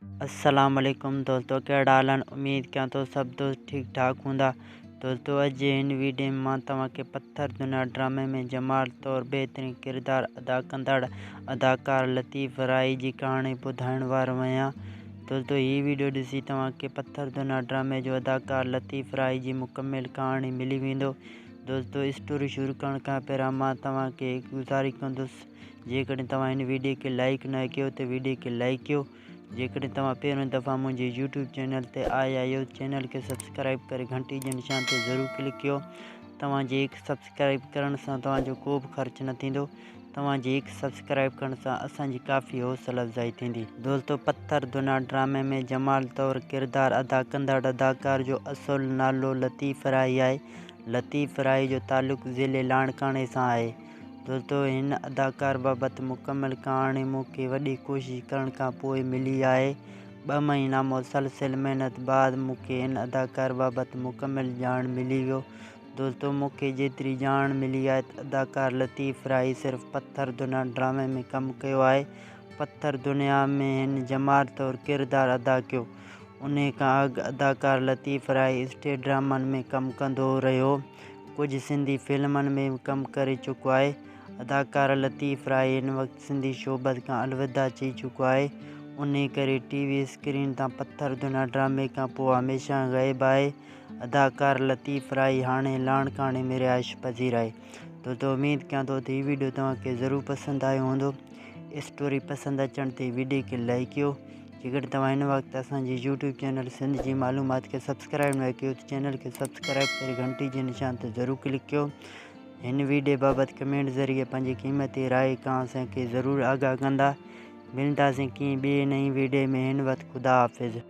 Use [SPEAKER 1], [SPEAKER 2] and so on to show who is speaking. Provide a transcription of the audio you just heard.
[SPEAKER 1] السلام عليڪم دوستو ڪهڙا حال آهن اميد ڪيان ٿو سڀ دوست ٺيڪ ٺاڪ هوندا دوستو اڄ جي هن ويڊيو ۾ مان توهان کي پٿر دنيا ڊرامي ۾ جمال طور بهترين ڪردار ادا ڪندڙ اداڪار لطيف راهي جي ڪهاڻي ٻڌائڻ وارو آهيان دوستو هي ويڊيو ڏسي توهان کي پٿر دنيا ڊرامي جو اداڪار لطيف راهي جي مڪمل ڪهاڻي ملي ويندو دوستو اسٽوري شروع ڪرڻ کان پهريان مان توهان کي هڪ گذارش ڪندس جيڪڏهن توهان هن ويڊيو کي لائيڪ نه ڪيو ته ويڊيو کي لائيڪ ڪيو. جيڪڏهن توهان پهريون دفعا منهنجي يوٽيوب چينل تي آيا آهيو چينل کي سبسڪرائيب ڪري گهنٽي جي نشان تي ضرور ڪلڪ ڪيو. توهان جي هڪ سبسڪرائيب ڪرڻ سان توهان جو ڪو به خرچ نه ٿيندو. توهان جي هڪ سبسڪرائيب ڪرڻ سان اسان جي ڪافي حوصله افزائي ٿيندي. دوستو پٿر دنيا ڊرامي ۾ جمال طور ڪردار ادا ڪندڙ اداڪار جو اصل نالو لطيف راهي آهي. لطيف راهي جو تعلق ضلعي لاڙڪاڻي سان آهي. دوستو هن اداڪار بابت مڪمل ڪهاڻي مون کي وڏي ڪوشش ڪرڻ کان پوء ملي آهي. ٻه مهينا مسلسل محنت بعد مون کي هن اداڪار بابت مڪمل ڄاڻ ملي ويو. دوستو مون کي جيتري ڄاڻ ملي آهي ته اداڪار لطيف راهي صرف پٿر دنيا ڊرامي ۾ ڪم ڪيو آهي. پٿر دنيا ۾ هن جمال طور ڪردار ادا ڪيو. انهي کان اڳ اداڪار لطيف راهي اسٽيج ڊرامن ۾ ڪم ڪندو رهيو. ڪجهه سنڌي فلمن ۾ به ڪم ڪري چڪو آهي. اداڪار لطيف راهي هن وقت سنڌي شعبد کان الوداع چئي چڪو آهي. انهي ڪري ٽي وي اسڪرين تان پٿر دنيا ڊرامي کان پوء هميشه غائب آهي. اداڪار لطيف راهي هاڻي لاڙڪاڻي ۾ رهائش پذير آهي. دوستو اميد ڪيان ٿو ته هي ويڊيو توهان کي ضرور پسند آيو هوندو. اسٽوري پسند اچڻ تي ويڊيو کي لائيڪ ڪيو. جيڪڏهن توهان هن وقت اسان جي يوٽيوب چينل سنڌ جي معلومات کي سبسڪرائب نه ڪيو ته چينل کي سبسڪرائب ڪري گهنٽي جي نشان تي ضرور ڪلڪ ڪيو. هن ويڊيو بابت ڪمينٽ ذريعي پنهنجي قيمتي راء کان اسان کي ضرور آگاهه ڪندا. ملنداسين ڪنهن ٻئي نئين ويڊيو ۾ هن وقت خدا حافظ.